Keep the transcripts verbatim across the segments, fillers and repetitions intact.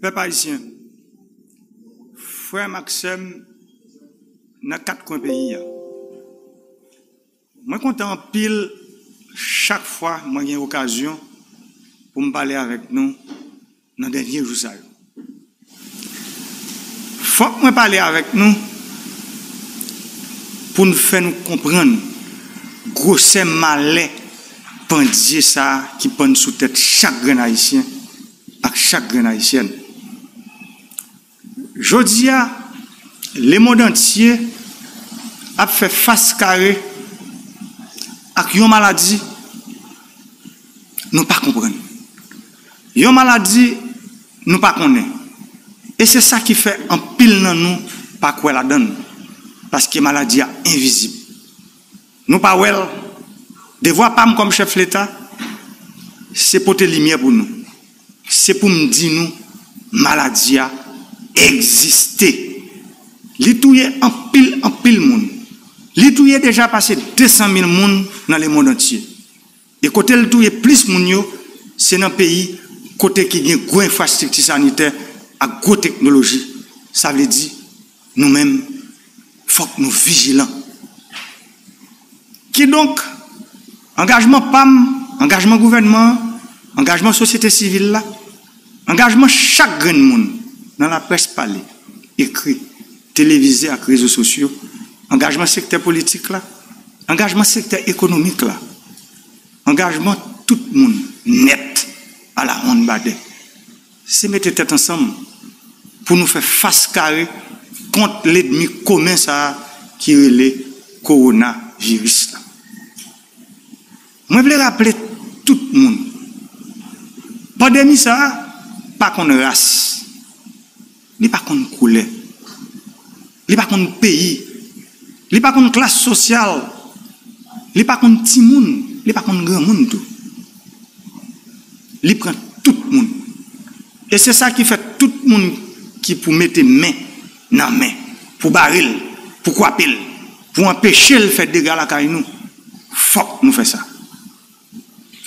Pèp ayisyen, frè m ak sè m nan kat kwen peyi a, mwen kontan anpil chak fwa mwen gen okazyon pou m pale avèk nou nan dènye jou sa yo. Fòk mwen pale avèk nou pou n fè nou konprann gwosè malè pandye sa a ki pann sou tèt chak grenn ayisyen ak chak grenn ayisyèn. Jodi a, lemonn antye ap fè fas kare ak yon maladi nou pa konprann, yon maladi nou pa konnen. E se sa ki fè anpil nan nou pa kwè ladan l, paske maladi a envizib. Nou pa wè l. Devwa pa m kòm chèf Leta, se pote limyè pou nou. Se pou m di nou, maladi a egziste. Li touye anpil, anpil moun. Li touye deja pase de san mil moun nan lemonn antye. E kote l touye plis moun yo, se nan peyi kote ki gen gwo enfrastrikti sanitè ak gwo teknoloji. Sa vle di, nou menm, fòk nou vijilan. Kidonk, angajman pa m, angajman gouvènman an, angajman sosyete sivil la, angajman chak grenn moun nan laprès pale, ekri, televize ak rezo sosyo, angajman sektè politik la, angajman sektè ekonomik la, angajman tout moun nèt, alawonnbadè, se mete tèt ansanm pou nou fè fas kare kont lènmi komen sa a ki rele kowonaviris la. Mwen vle raple tout moun, pandemi sa a pa konn ras, li pa konn koulè, li pa konn peyi, li pa konn klas sosyal, li pa konn timoun, li pa konn granmoun tou. Li pran tout moun. E se sa ki fè tout moun ki pou mete men nan men, pou bare l, pou kwape l, pou anpeche l fè dega lakay nou, fòk nou fè sa.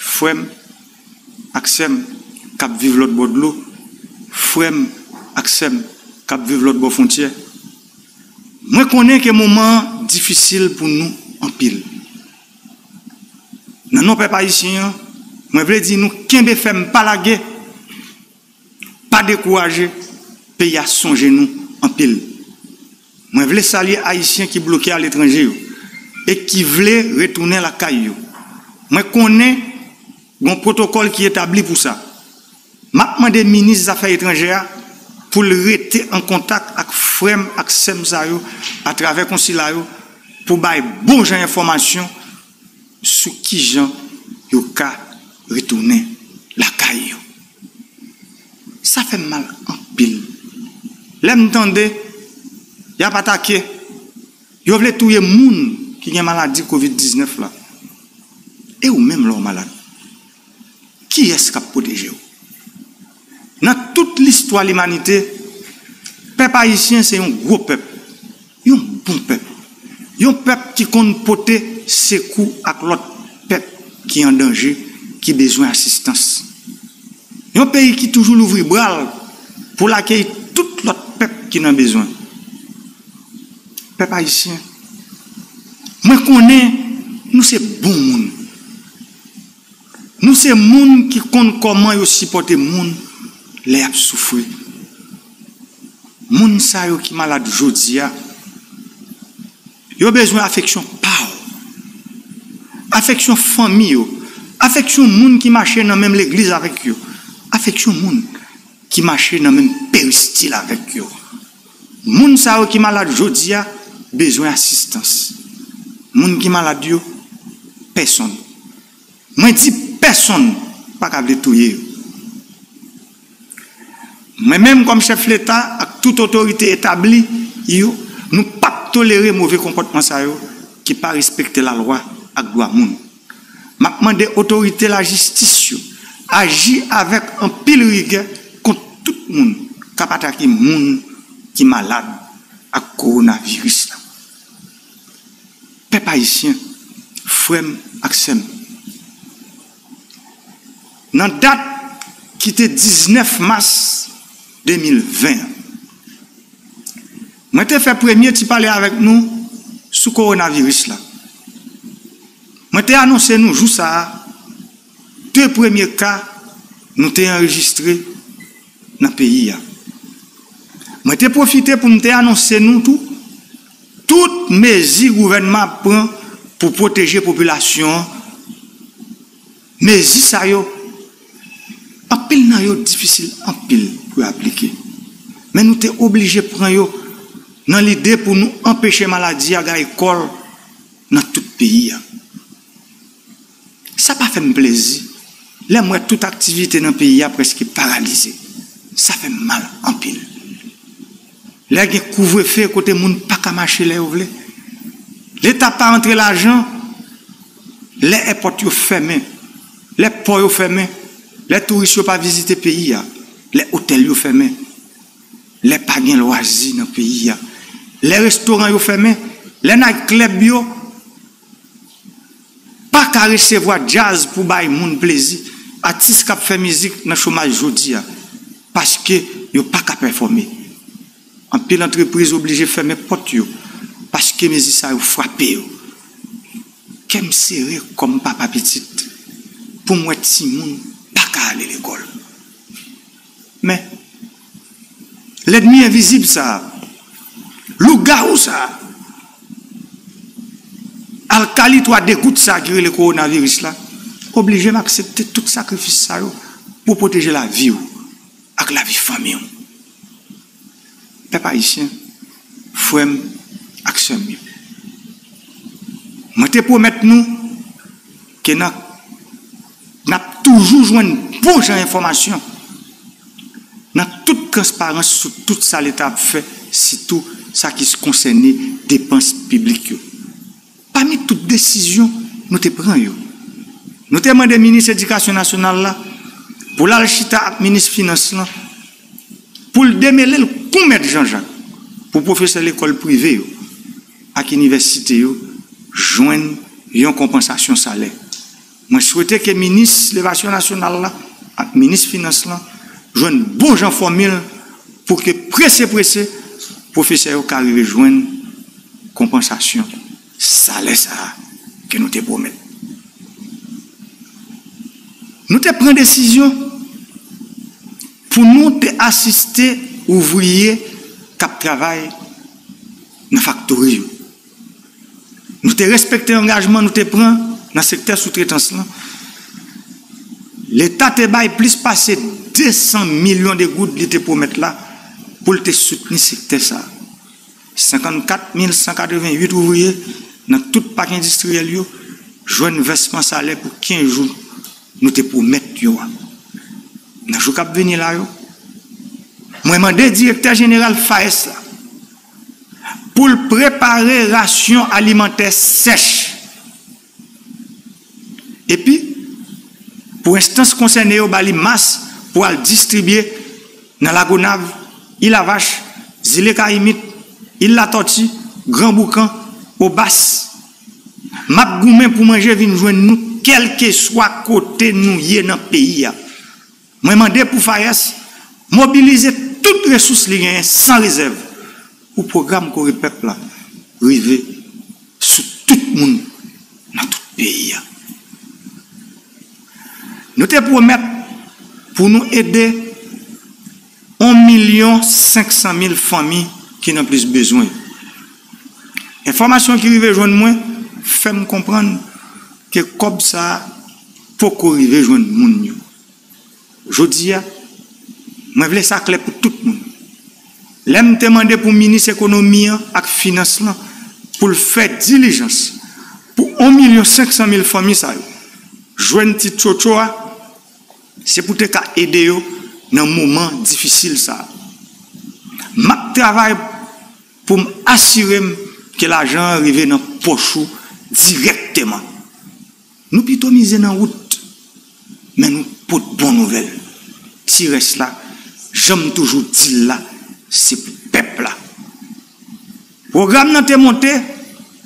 Frè m ak sè m k ap viv lòt bò dlo, frè m ak sè m k ap viv lòt bò fwontyè, mwen konnen ke moman an difisil pou nou anpil. Nan non pèp ayisyen an, mwen vle di nou kenbe fèm, pa lage, pa dekouraje, peyi a sonje nou anpil. Mwen vle salye Ayisyen ki bloke aletranje yo e ki vle retounen lakay yo. Mwen konnen gen pwotokòl ki etabli pou sa. M ap mande minis zafè etranjè a pou l rete an kontak ak frè m ak sè m sa yo atravè konsila yo pou bay bon jan enfòmasyon sou kijan yo ka retounen lakay yo. Sa fè m mal anpil lè m tande y ap atake, yo vle touye moun ki gen maladi kovid diznèf la. E ou menm lè w malad, kiyès k ap pwoteje w? Nan tout listwa limanite, pèp ayisyen se yon gwo pèp, yon bon pèp, yon pèp ki konn pote sekou ak lòt pèp ki an danje, ki bezwen asistans. Yon peyi ki toujou louvri bra l pou l akeyi tout lòt pèp ki nan bezwen. Pèp ayisyen, mwen konnen nou se bon moun. Nou se moun ki konn kòman yo sipòte moun lè y ap soufri. Moun sa yo ki malad jodi a, yo bezwen afeksyon pa w, afeksyon fanmi yo, afeksyon moun ki mache nan menm legliz avèk yo, afeksyon moun ki mache nan menm peristil avèk yo. Moun sa yo ki malad jodi a bezwen asistans. Moun ki malad yo, pèsonn, mwen di pèsonn, pa ka vle touye yo. Mwen menm kòm chèf Leta ak tout otorite etabli yo, nou p ap tolere move konpòtman sa yo ki pa respekte lalwa ak dwa moun. M ap mande otorite lajistis yo aji avèk anpil rigè kont tout moun k ap atake moun ki malad ak kowonaviris la. Pèp ayisyen, frè m ak sè m, nan dat ki te diznèf mas, de mil ven an. Mwen te fè premye ti pale avèk nou sou kowonaviris la. Mwen te anonse nou jou sa a, de premye ka nou te anrejistre nan peyi a. Mwen te pwofite pou m te anonse nou tou, tout mezi gouvènman ap pran pou pwoteje popilasyon an. Mezi sa yo, anpil nan yo difisil anpil pou yo aplike. Men nou te oblije pran yo nan lide pou nou anpeche maladi a gaye kò l nan tout peyi a. Sa pa fè m plezi lè m wè tout aktivite nan peyi a prèske paralize. Sa fè m mal anpil. Lè gen kouvrefe kote moun pa ka mache lè yo vle, Leta pa antre lajan, lè èpòt yo fèmen, lè pò yo fèmen, lè touris yo pa vizite peyi a, lè otèl yo fèmen, lè pa gen lwazi nan peyi a, lè restoran yo fèmen, lè night club yo pa ka resevwa djaz pou bay moun plezi, atis k ap fè mizik nan chomaj jodi a, paske yo pa ka pèfòme. Anpil antrepriz oblije fèmen pòt yo paske mezi sa yo frape yo. Kè m sere kòm papa pitit pou m wè timoun pa ka ale lekòl. Men, lènmi envizib sa a, lougawou sa a, alkali twa degout sa a ki rele kowonaviris la, oblije m aksepte tout sakrifis sa yo pou pwoteje lavi w ak lavi fanmi w. Pèp ayisyen, frè m ak sè m yo, mwen te pwomèt nou ke n a, n ap toujou jwenn bon jan enfòmasyon nan tout transparans sou tout sa Leta ap fè, sitou sa ki konsène depans piblik yo. Pami tout desizyon nou te pran yo, nou te mande minis edikasyon nasyonal la pou l al chita ak minis finans lan pou l demele l kou mèt Janjak pou pwofesè lekòl prive yo ak inivèsite yo jwenn yon konpansasyon salè. Mwen swete ke minis levasyon nasyonal la ak minis finans lan jwenn bon jan fòmil pou ke prese prese pwofesè yo ka rive jwenn konpansasyon salè sa a ke nou te pwomèt. Nou te pran desizyon pou nou te asiste ouvriye k ap travay nan faktori yo. Nou te respekte angajman nou te pran nan sektè soutretans lan. Leta te bay plis pase de san milyon de goud li te pwomèt la pou l te soutni sektè sa a. Senkannkat mil san katreventuit ouvriye nan tout pak endistriyèl yo jwenn vèsman salè pou kenz jou nou te pwomèt yo a. Nan jou k ap vini la yo, mwen mande direktè jeneral FAES la pou l prepare rasyon alimantè sèch. Epi, pou enstans konsène yo ba li mas pou al distribye nan Lagonav, Ilavach, Zile Kayimit, Il Latòti, Gran Boukan, Obas. M ap goumen pou manje vin jwenn nou kèlkeswa kote nou ye nan peyi a. Mwen mande pou FAES mobilize tout resous li genyen san rezèv pou pwogram Kore Pèp la rive sou tout moun nan tout peyi a. Nou te pwomèt pou nou ede yon milyon senk san mil fanmi ki nan plis bezwen. Enfòmasyon ki rive jwenn mwen fè m konprann ke kòb sa a poko rive jwenn moun yo. Jodi a, mwen vle sa klè pou tout moun. Lè m te mande pou minis ekonomi an ak finans lan pou l fè dilijans pou yon milyon senk san mil fanmi sa yo jwenn ti tchotcho a, se pou te ka ede yo nan moman difisil sa a. M ap travay pou m asire m ke lajan an rive nan pòch ou dirèkteman. Nou pito mize nan wout, men nou pot bon nouvèl. Ti rès la, jan m toujou di l la, se pou pèp la. Pwogram nan te monte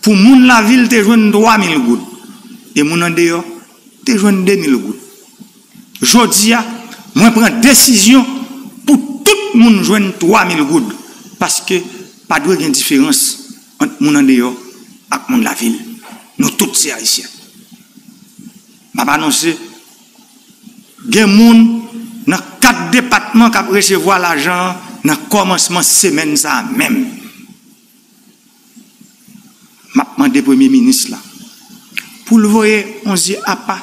pou moun lavil te jwenn twa mil goud, e moun andeyò te jwenn de mil goud. Jodi a, mwen pran desizyon pou tout Tout moun jwenn twa mil goud, paske pa dwe gen diferans ant moun andeyò ak moun lavil. Nou tout se Ayisyen. M ap anonse, gen moun nan kat depatman k ap resevwa lajan an nan kòmansman semèn sa a menm. M ap mande Premye Minis la pou l voye yon zye apa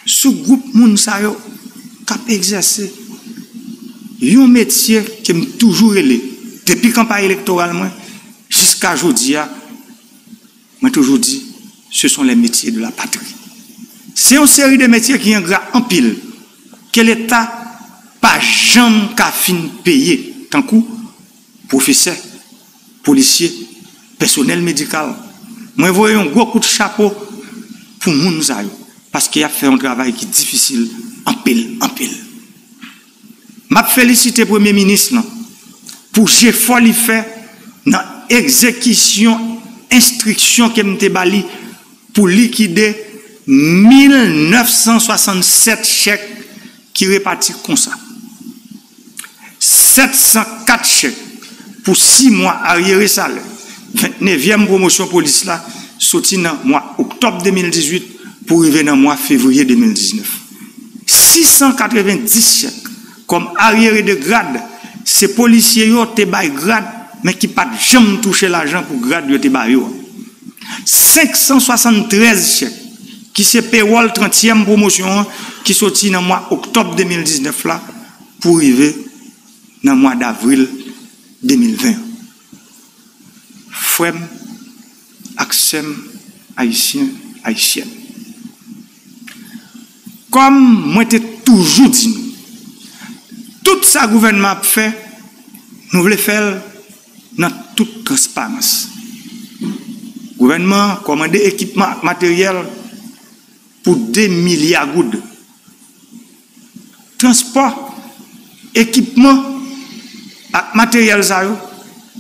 sou gwoup moun sa yo k ap egzèse yon metye ke m toujou rele, depi kanpay elektoral mwen jiska jodi a, mwen toujou di, ce sont les métiers de la patrie. Se yon seri de metye ki engra anpil, ke Leta pa janm ka fin peye, tankou pwofesè, polisye, pèsonèl medikal. Mwen voye yon gwo kout chapo pou moun sa yo, paske y ap fè yon travay ki difisil anpil, anpil. M ap felisite Premye Minis lan pou jefò li fè nan egzekisyon enstriksyon ke m te ba li pou likide mil nèf san swasannsèt chèk ki repati konsa: sèt san kat chèk pou sis mwa aryere salè, vennevèm pwomosyon polis la, soti nan mwa oktòb de mil dizuit pou rive nan mwa fevriye de mil diznèf. Sis san katrevendis chèk kòm aryere de grad, se polisye yo te bay grad, men ki pa t janm touche lajan pou grad yo te ba yo a. Senk san swasanntrèz chèk, ki se pewòl trantyèm pwomosyon an, ki soti nan mwa oktòb de mil diznèf la pou rive nan mwa davril de mil ven an. Frè m ak sè m, Ayisyen, Ayisyèn, kòm mwen te toujou di nou, tout sa gouvènman ap fè, nou vle fè l nan tout transparans. Gouvènman an kòmande ekipman ak materyèl pou de milya goud. Transpò, ekipman ak materyèl sa yo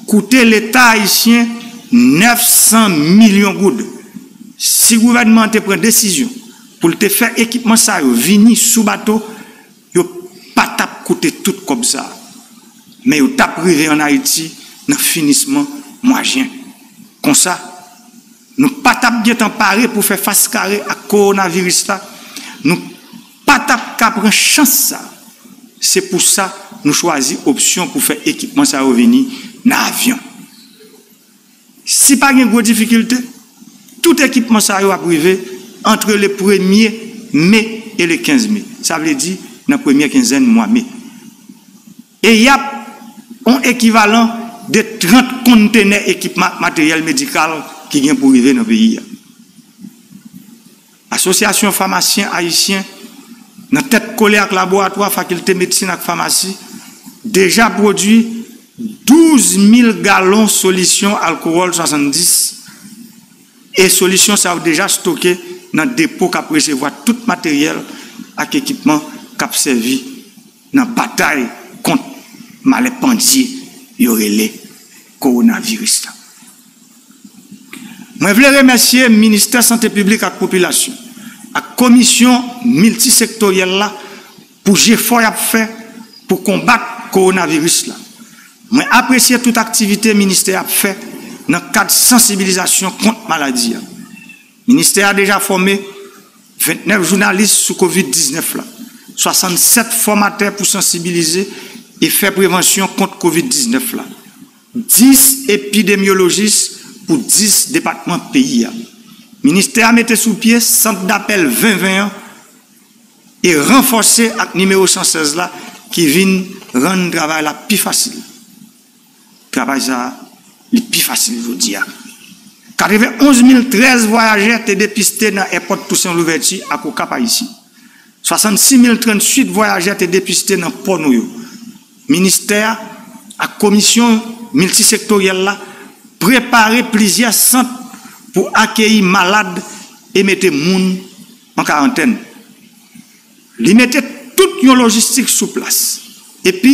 koute Leta ayisyen nèf san milyon goud. Si gouvènman an te pran desizyon pou l te fè ekipman sa yo vini sou bato, yo pa t ap koute tout kòb sa a, men yo t ap rive ann Ayiti nan finisman mwa jen. Konsa, nou pa t ap gentan pare pou fè fas kare ak kowonaviris la, nou pa t ap ka pran chans sa a. Se pou sa nou chwazi opsyon pou fè ekipman sa yo vini nan avyon. Si pa gen gwo difikilte, tout ekipman sa yo ap rive antre le premye me e le kenz me, sa vle di nan premyè kenzèn mwa me. E y ap yon ekivalan de trant kontenè ekipman ak materyèl medikal ki gen pou rive nan peyi a. Asosyasyon Famasyen Ayisyen, nan tèt kole ak laboratwa Fakilte Medsin ak Famasi, deja pwodui douz mil galon solisyon alkowòl swasanndis, e solisyon sa yo deja stoke nan depo k ap resevwa tout materyèl ak ekipman k ap sèvi nan batay kont malè pandye yo rele kowonaviris la. Mwen vle remèsye Ministè Sante Piblik ak Popilasyon ak Komisyon Miltisektoryèl la pou jefò y ap fè pou konbat kowonaviris la. Mwen apresye tout aktivite ministè a ap fè nan kad sansibilizasyon kont maladi a. Ministè a deja fòme vennèf jounalis sou kovid diznèf la, swasannsèt fòmatè pou sansibilize e fè prevansyon kont kovid diznèf la, dis epidemyolojis pou dis depatman peyi a. Ministè a mete sou pye sant dapèl ven ven an e ranfòse ak nimewo san sèz la, ki vin rann travay la pi fasil. Travay sa a, li pi fasil jodi a. Katrevenonz mil trèz vwayajè te depiste nan èpòt Tousen Louvèti ak Okap Ayisyen. Swasannsis mil tranntuit vwayajè te depiste nan pò nou yo. Ministè a ak komisyon miltisektoryèl la prepare plizyè sant pou akeyi malad e mete moun an karantèn. Li mete tout yon lojistik sou plas, epi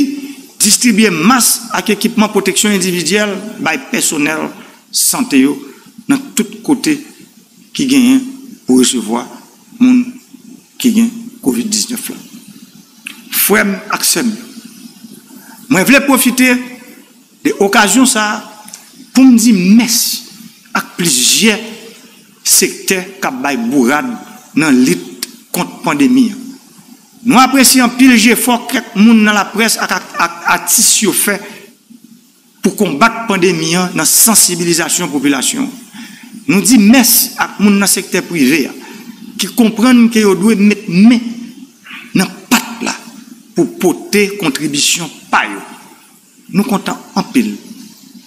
distribye mas ak ekipman pwoteksyon endividyèl bay pèsonèl sante yo nan tout kote ki genyen pou resevwa moun ki gen kovid diznèf la. Frè m ak sè m yo, Mwen vle pwofite de okazyon sa a pou m di mèsi ak plizyè sektè k ap bay bourad nan lit kont pandemi an. Nou apresye anpil jefò kèk moun nan laprès ak, ak, ak atis yo fè pou konbat pandemi an nan sansibilizasyon popilasyon an. Nou di mèsi ak moun nan sektè prive a ki konprann ke yo dwe met men nan pat la pou pote kontribisyon pa yo. Nou kontan anpil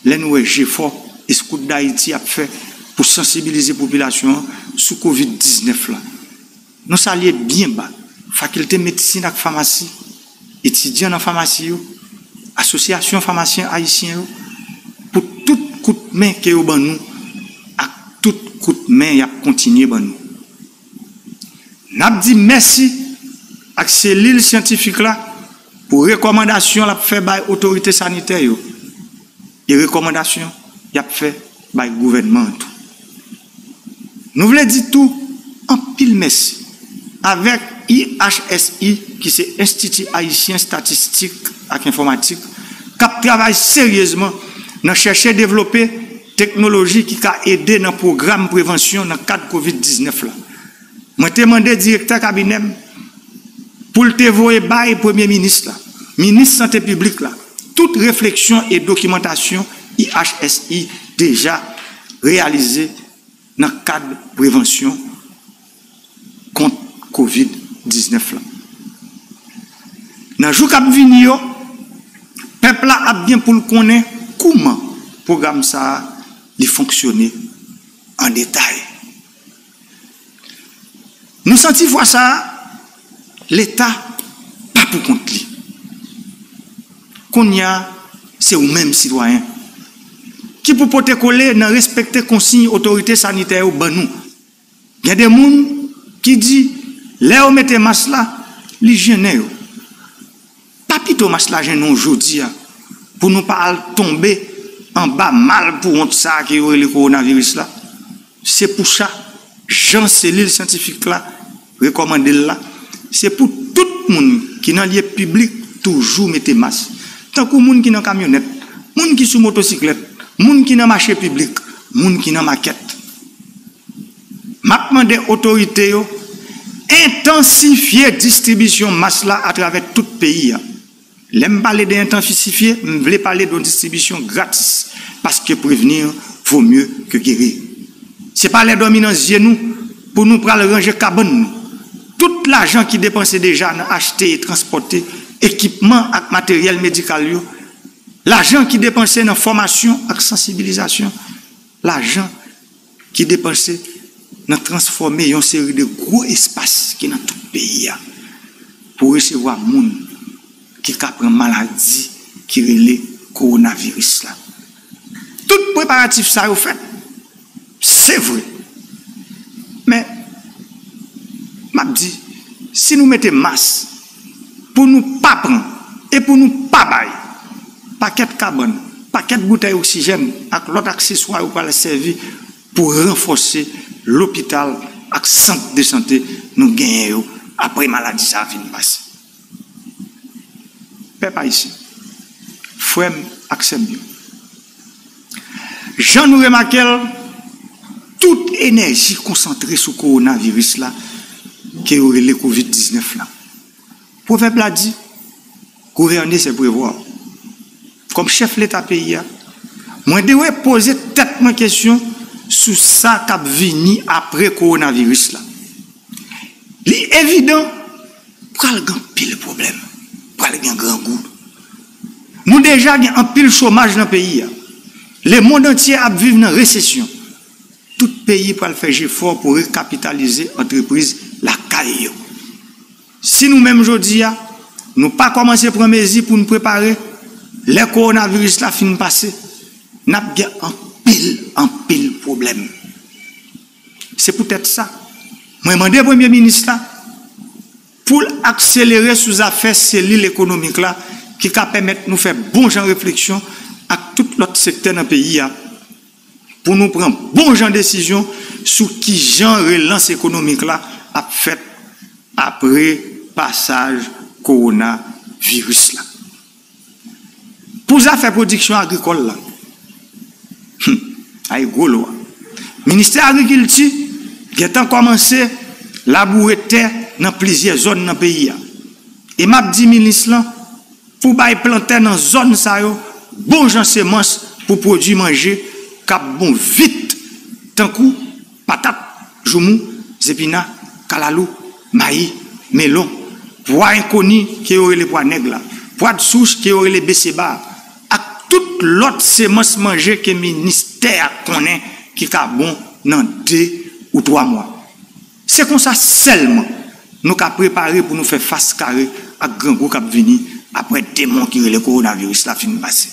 lè nou wè jefò Eskout Dayiti ap fè pou sansibilize popilasyon an sou kovid diznèf la. Nou salye byen ba Fakilte Medsin ak Famasi, etidyan nan famasi yo, Asosyasyon Famasyen Ayisyen yo, pou tout kout men ke yo ban nou ak tout kout men y ap kontinye ban nou. N ap di mèsi ak selil syantifik la pou rekòmandasyon l ap fè bay otorite sanitè yo e rekòmandasyon y ap fè bay gouvènman an tou. Nou vle di tou anpil mèsi avèk I H S I, ki se Enstiti Ayisyen Estatistik ak Enfòmatik, k ap travay seryezman nan chèche devlope teknoloji ki ka ede nan pwogram prevansyon nan kad kovid diznèf la. Mwen te mande direktè kabinè m pou l te voye bay Premye Minis la, Minis Sante Piblik la, tout refleksyon e dokimantasyon I H S I deja reyalize nan kad prevansyon kont kovid diznèf la. Nan jou k ap vini yo, pèp la ap gen pou l konnen kouman pwogram sa a li fonksyone an detay. Nou santi fwa sa a, Leta pa pou kont li. Kounye a, se ou menm sitwayen ki pou pote kole nan respekte konsiy otorite sanitè yo ban nou. Gen de moun ki di, lè yo mete mas la, li jennen yo. Pa pito mas la jennen w jodi a pou nou pa al tonbe anba mal pou wont sa a ke yo rele kowonaviris la? Se pou sa, jan selil syantifik la rekòmande l la, se pou tout moun ki nan lye piblik toujou mete mas. Tankou moun ki nan kamyonèt, moun ki sou motosiklèt, moun ki nan mache piblik, moun ki nan makèt. M ap mande otorite yo entansifye distribisyon mas la atravè tout peyi a. Lè m pale de entansifye, m vle pale de yon distribisyon gratis, paske prevenir vaut mieux que guérir. Se pa lè dòmi nan zye nou pou nou pral ranje kabann nou. Tout lajan ki depanse deja nan achte e transpòte ekipman ak materyèl medikal yo, lajan ki depanse nan fòmasyon ak sansibilizasyon, lajan ki depanse nan transfòme yon seri de gwo espas ki nan tout peyi a pou resevwa moun ki ka pran maladi ki rele kowonaviris la. Tout preparatif sa yo fèt, se vre. Men, m ap di, si nou mete mas pou nou pa pran e pou nou pa bay, pakèt kabann, pakèt boutèy oksijèn ak lòt akseswa yo pral sèvi pou ranfòse lopital ak sant de sante nou genyen yo apre maladi sa a fin pase. Pèp ayisyen, frè m ak sè m yo, jan nou remake l, tout enèji konsantre sou kowonaviris la ke yo rele kovid diznèf la. Pwovèb la di, gouverner, c'est prévoir. Kòm chèf Leta peyi a, mwen dwe poze tèt mwen kesyon sou sa k ap vini apre kowonaviris la. Li evidan, pral gen anpil pwoblèm, pral gen grangou. Nou deja gen anpil chomaj nan peyi a. Lemonn antye ap viv nan resesyon. Tout peyi pral fè jefò pou rekapitalize antrepriz lakay yo. Si nou menm jodi a, nou pa kòmanse pran mezi pou n prepare lè kowonaviris la fin pase, n ap gen anpil, anpil pwoblèm. Se poutèt sa, mwen mande Premye Minis la pou l akselere sou zafè selil ekonomik la ki ka pèmèt nou fè bon jan refleksyon ak tout lòt sektè nan peyi a pou nou pran bon jan desizyon sou kijan relans ekonomik la ap fèt apre pasaj kowonaviris la. Pou zafè pwodiksyon agrikòl la, hmm, ay gwo lo a. Ministè Agrikilti gentan kòmanse laboure tè nan plizyè zòn nan peyi a. E m ap di minis lan pou bay plantè nan zòn sa yo bon jan semans pou pwodui manje k ap bon vit, tankou patat, joumou, zepina, kalalou, mayi, melon, pwa enkoni ke yo rele pwa nèg la, pwa de souch ke yo rele beseba, ak tout lòt semans manje ke ministè a konnen ki ka bon nan de ou twa mwa. Se konsa sèlman nou ka prepare pou nou fè fas kare ak grangou k ap vini apre demon ki rele kowonaviris la fin pase.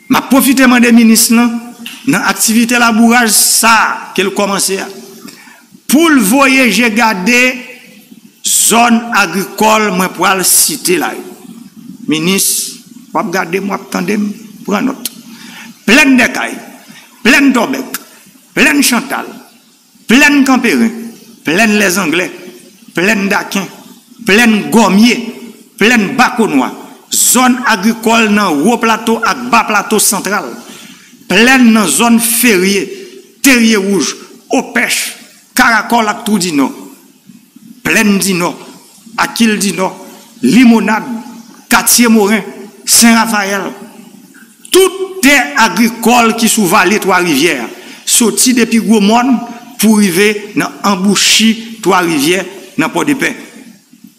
M ap pwofite mande minis lan, nan aktivite labouraj sa a ke l kòmanse a, pou l voye je gade zòn agrikòl mwen pral site la yo. Minis, w ap gade m, w ap tande m, pran nòt. Plèn Dèkay, Plèn Tòbèk, Plèn Chantal, Plèn Kanperen, Plèn Lèzanglè, Plèn Daken, Plèn Gòmye, Plèn Bakonwa, zòn agrikòl nan Wo Plato ak Ba Plato Santral, plèn nan zòn Ferye, Terye Wouj, Opèch, Karakòl ak Twou di Nò, Plèn di Nò, Akil di Nò, Limonad, Katye Moren, Sen Rafayèl, tout tè agrikòl ki sou vale Twa Rivyè a, soti depi Gwo Mòn pou rive nan anbouchi Twa Rivyè nan Pòdepè,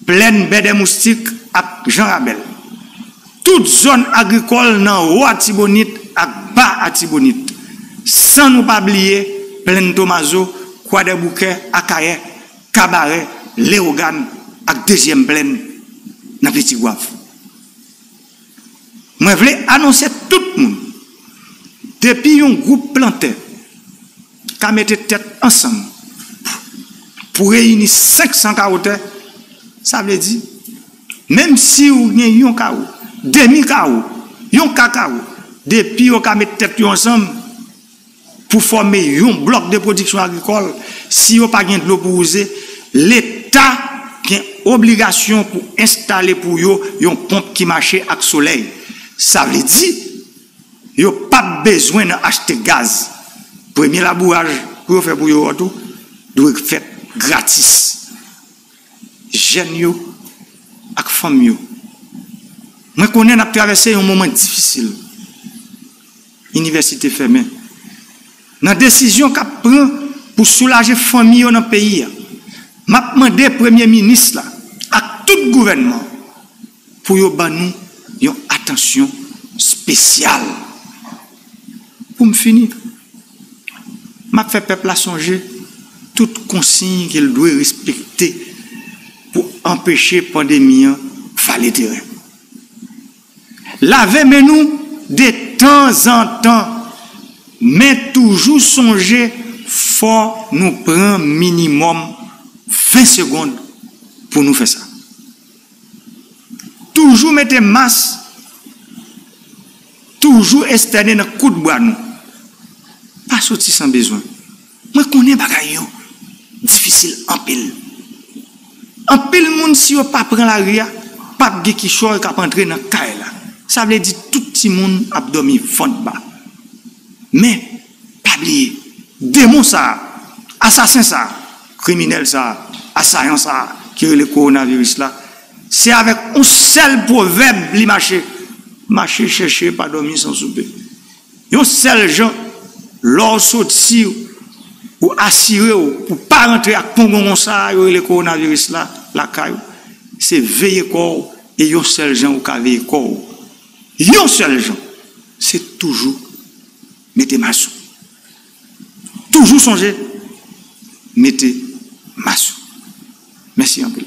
Plèn Bèdèmoustik ak Jan Rabèl, tout zòn agrikòl nan Wo Atibonit ak Ba Atibonit, san nou pa bliye Plèn Tomazo, Kwadèboukè, Akayè, Kabarè, Lewogàn ak Dezyèm Plèn nan Pitigwav. Mwen vle anonse tout moun, depi yon gwoup plantè ka mete tèt ansanm pou reyini senk san kawo tè, sa vle di, menm si w gen yon kawo, demi kawo, yon ka kawo, depi yo ka met tèt yo ansanm, pou fòme yon blòk de pwodiksyon agrikòl, si yo pa gen dlo pou wouze, Leta gen obligasyon pou enstale pou yo yon ponp ki mache ak solèy. Sa vle di, yo p ap bezwen nan achte gaz. Premye labouraj pou yo fè pou yo a tou dwe fèt gratis. Jèn yo ak fanm yo, mwen konnen n ap travèse yon moman difisil. Inivèsite fèmen. Nan desizyon k ap pran pou soulaje fanmi yo nan peyi a, m ap mande Premye Minis la ak tout gouvènman pou yo ban nou yon atansyon espesyal. Pou m fini, m ap fè pèp la sonje tout konsiy ke l dwe respekte pou anpeche pandemi an vale teren. Lave men nou detanzantan, men toujou sonje fò nou pran minimòm ven segonn pou nou fè sa. Toujou mete mas, toujou estène nan kout bra nou. Pa soti san bezwen. Mwen konnen bagay yo difisil anpil. Anpil moun, si yo pa pran lari a, p ap gen kichòy k ap antre nan kay la. Sa vle di tout timoun ap dòmi vant ba. Men, pa bliye, demon sa a, asasen sa a, kriminèl sa a, asayan sa a ki rele kowonaviris la, se avèk yon sèl pwovèb li mache: mache chèche, pa dòmi san soupe. Yon sèl jan, lè w soti, ou asire w pou pa rantre ak pongongon sa a yo rele kowonaviris la lakay ou, se veye kò w, e yon sèl jan ou ka veye kò w, yon sèl jan, se toujou mete mas ou. Toujou sonje mete mas ou. Mèsi anpil.